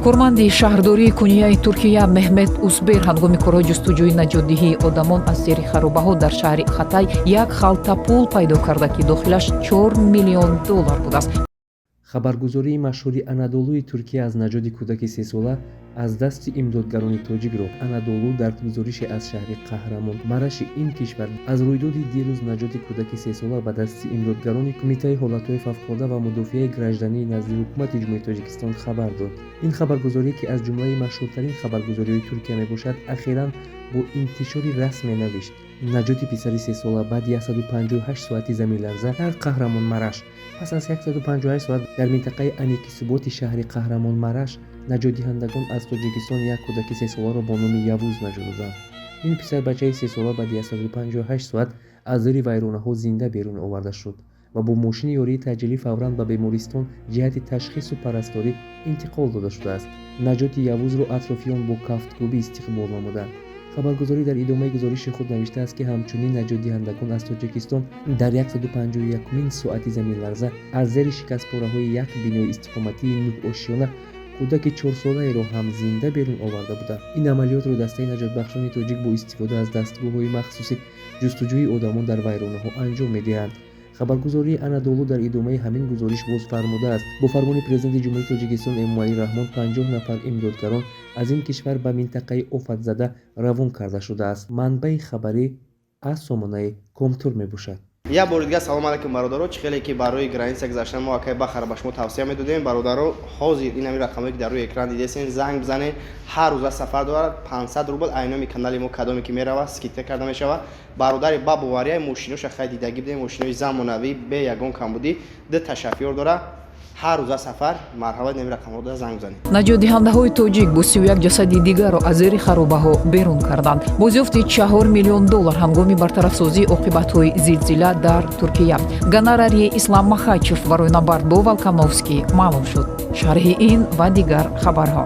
Корманди шаҳрдории Кунияи Туркия Меҳмет Усбер ҳангоми корҳои ҷустуҷӯи наҷотдиҳии одамон аз зери харобаҳо дар шаҳри Хатай як халта пул пайдо карда, ки дохилаш 4 миллион доллар будааст. Хабаргузории машҳури Анадолуи Туркия аз наҷоти кӯдаки сесола аз дасти имдодгарони тоҷикро Анадолу дар гузорише аз шаҳри Қаҳрамон Мараши ин кишвар аз рӯйдоди дирӯз, наҷоти кӯдаки сесола ба дасти имдодгарони Кумитаи ҳолатҳои фавқулода ва мудофиаи граждании назди Ҳукумати Ҷумҳурии Тоҷикистон хабар дод. Ин хабаргузорӣ, ки аз ҷумлаи машҳуртарин хабаргузориҳои Туркия мебошад, ахиран бо интишори расме навишт: наҷоти писари сесола баъди 158 соати заминларза дар Қаҳрамонмараш. Пас аз 158 соат дар минтақаи Аникисуботи шаҳри Қаҳрамонмараш наҷотдиҳандагон аз Тоҷикистон як кӯдаки сесоларо бо номи Явуз наҷот доданд. Ин писарбачаи сесола баъди 158 соат аз зери вайронаҳо зинда берун оварда шуд ва бо мошини ёрии таъҷилӣ фавран ба бемористон ҷиҳати ташхису парасторӣ интиқол дода шудааст. Наҷоти Явузро атрофиён бо кафткӯбӣ истиқбол намуданд. Хабаргузорӣ дар идомаи гузориши худ навиштааст, ки ҳамчунин наҷотдиҳандагон аз Тоҷикистон дар 151-умин соати заминларза аз зери шикастпораҳои як бинои истиқоматии нӯҳошёна кӯдаки чорсолаеро ҳам зинда берун оварда буданд. Ин амалиётро дастаи наҷотбахшони тоҷик бо истифода аз дастгоҳҳои махсуси ҷустуҷӯи одамон дар вайронаҳо анҷом медиҳанд. Хабаргузории Анадолу дар идомаи ҳамин гузориш боз фармудааст: бо фармони Президенти Ҷумҳурии Тоҷикистон Эмомалӣ Раҳмон 50 нафар имдодгарон аз ин кишвар ба минтақаи офатзада равон карда шудааст. Манбаи хабарӣ аз сомонаи Комтур мебошад. Як бори дигар салом алайкум, бародаро. Чӣ хеле ки барои граница гузаштан мо акай Бахара ба шумо тавсия медодем, бародаро, ҳозир ин ҳамин рақамое, ки дар рӯи экран дидесен, занг бизанед. Ҳар рӯза сафар дорад. 500 рубл айноми канали мо кадоме ки меравад, скидка карда мешавад. Бародари ба бовария, мошиноша хай дидагӣ будем, мошинои замонавӣ, бе ягон камбудӣ, ду шофёр дорад, ҳар рӯза сафар. Марҳамат, ин рақамҳода занг бизанед. Наҷотдиҳандаҳои тоҷик бо 31 ҷасади дигарро аз зери харобаҳо берун карданд. Бозёфти 4 миллион доллар ҳангоми бартарафсозии оқибатҳои зилзила дар Туркия. Гонорари Ислам Махачев барои набард бо Волкановский маълум шуд. Шарҳи ин ва дигар хабарҳо.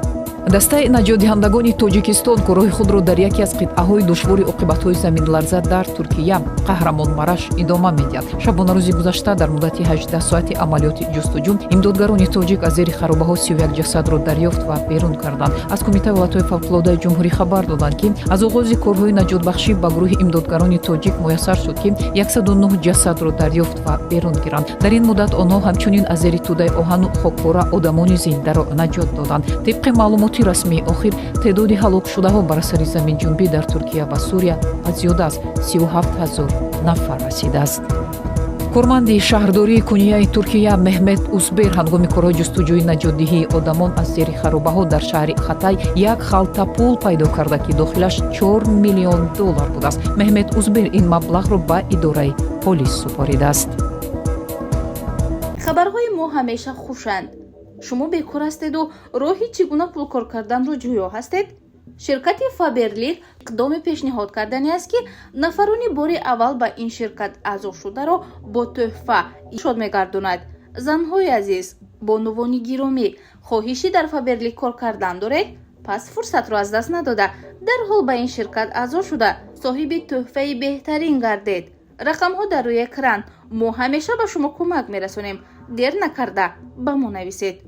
Дастаи наҷотдиҳандагони Тоҷикистон корҳои худро дар яке аз қитъаҳои душвори оқибатҳои заминларза дар Туркия, Қаҳрамонмараш, идома медиҳад. Шабонарӯзи гузашта дар муддати 18 соати амалиёти ҷустуҷӯ имдодгарони тоҷик аз зери харобаҳо 31 ҷасадро дарёфт ва берун карданд. Аз Кумитаи ҳолатҳои фавқулодаи ҷумҳурӣ хабар доданд, ки аз оғози корҳои наҷотбахшӣ ба гурӯҳи имдодгарони тоҷик муяссар шуд, ки 109 ҷасадро дарёфт ва берун гиранд. Дар ин муддат онҳо ҳамчунин аз зери тӯдаи оҳану хокпора одамони зиндаро наҷот доданд. Тибқи маълумоти расмии охир, теъдоди ҳалокшудаҳо бар асари заминҷунбӣ дар Туркия ва Сурия ба зиёда аз 37 ҳазор нафар расидааст. Корманди шаҳрдории Кунияи Туркия Меҳмет Усбер ҳангоми корҳои ҷустуҷӯи наҷотдиҳии одамон аз зери харобаҳо дар шаҳри Хатай як халта пул пайдо карда, ки дохилаш 4 миллион доллар будааст. Меҳмет Усбер ин маблағро ба идораи полис супоридааст. Хабарҳои мо ҳамеша хушанд. Шумо бекор ҳастеду роҳи чӣ гуна пулкор карданро ҷӯё ҳастед? Ширкати Фаберлик иқдоме пешниҳод кардани аст, ки нафарони бори аввал ба ин ширкат аъзо шударо бо тӯҳфа шод мегардонад. Занҳои азиз, бонувони гиромӣ, хоҳиши дар Фаберлик кор кардан доред? Пас фурсатро аз даст надода, дарҳол ба ин ширкат аъзо шуда, соҳиби тӯҳфаи беҳтарин гардед. Рақамҳо дар рӯи экран. Мо ҳамеша ба шумо кӯмак мерасонем. Дер накарда ба мо нависед.